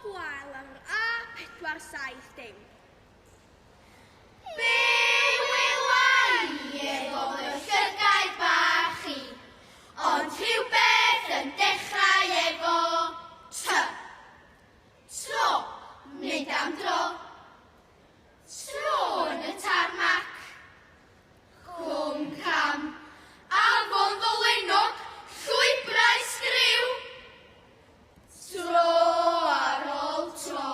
gwael ar yr A470. Be wela i efo fy llygaid bach i, ond rhywbeth yn dechrau efo T. Tro, mynd am dro. Tro yn y tarmac. Cwm Cam, Afon Ddolennog, llwybrau sgriw. Tro ar ôl tro,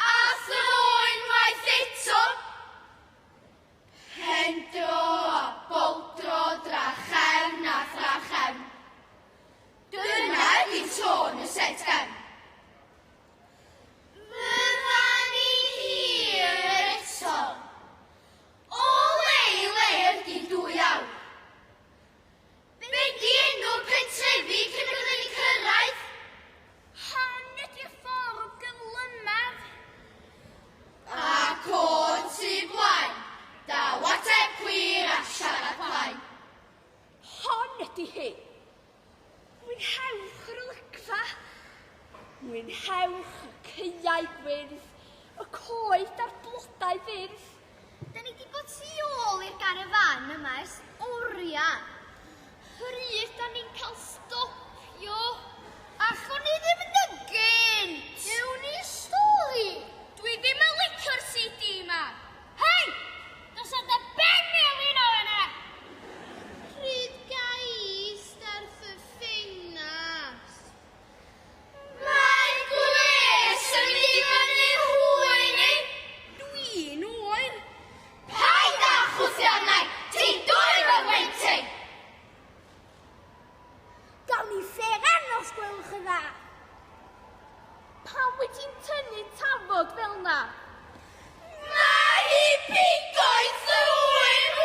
a thro unwaith eto. Pendro a boldro drachefn a thrachefn. Dyna ydi tôn y set gefn. Fyddan ni'n hir eto. O le i le ydi 2 awr. Be di enw'r pentrefi cyn y byddwn ni'n cyrraedd? Hon ydy'r ffordd gyflymaf. Ac o'r tu blaen, daw ateb clir a siarad plaen. Hon ydy hi. Mwynhewch yr olygfa. Mwynhewch y caeau gwyrdd, y coed a'r blodau fyrdd. Da ni 'di bod tu ôl i'r garafan yma ers oriau. Pryd da ni'n cael stopio? Allwn ni ddim yn gynt. Newn ni stori. Dwi ddim yn licio'r CD yma. Hei! Dos ar dy ben elin o yna! Pryd ga i ista wrth y ffenast? Mae gwres yn mynd i fyny hwy ni. Dwi'n oer. Paid â chwthio arna i! Ti'n dwyn fy ngwynt i! Gawn ni seren os gwelwch yn dda. Pam wyt ti'n tynnu tafod fel na? Mae hi pigo'i thrwyn!